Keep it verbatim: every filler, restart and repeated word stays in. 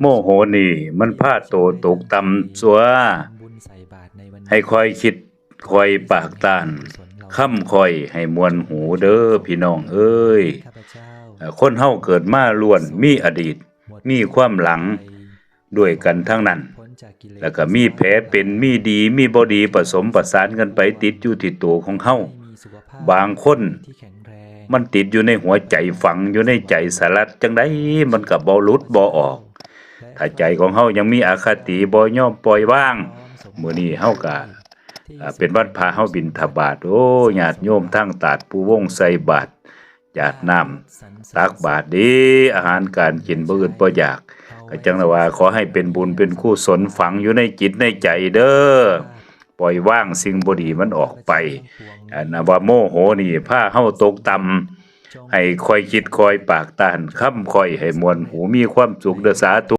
โมโหนี่มันพาโตตกต่ำซัว ให้คอยคิดคอยปากต้าน คำคอยให้มวนหูเด้อพี่น้องเอ้ย เอ่อ คนเฮาเกิดมาล้วนมีอดีต มีความหลัง ด้วยกันทั้งนั้น แล้วก็มีแผลเป็น มีดี มีบ่ดี ผสมประสานกันไป ติดอยู่ที่ตัวของเฮา บางคน มันติดอยู่ในหัวใจ ฝังอยู่ในใจ สลัดจั่งใดมันก็บ่หลุดบ่ออก ถ้าใจของเฮายังมีอคติ บ่ยอมปล่อยวาง มื้อนี้เฮาก็ อ่า เป็นวันพระ เฮาบิณฑบาต โอ้ ญาติโยมทางตาด ปู่วงใส่บาตร หยาดน้ำ ตักบาตรดี อาหารการกินบ่อึดบ่อยาก ก็จั่งว่าขอให้เป็นบุญเป็นกุศล ฝังอยู่ในจิตในใจเด้อ ปล่อยวางสิ่งบ่ดีมันออกไป อันว่าโมโหนี่พาเฮาตกต่ำ ให้คอยคิดคอยปากต้าน คำคอยให้มวนหู มีความสุขเด้อ สาธุ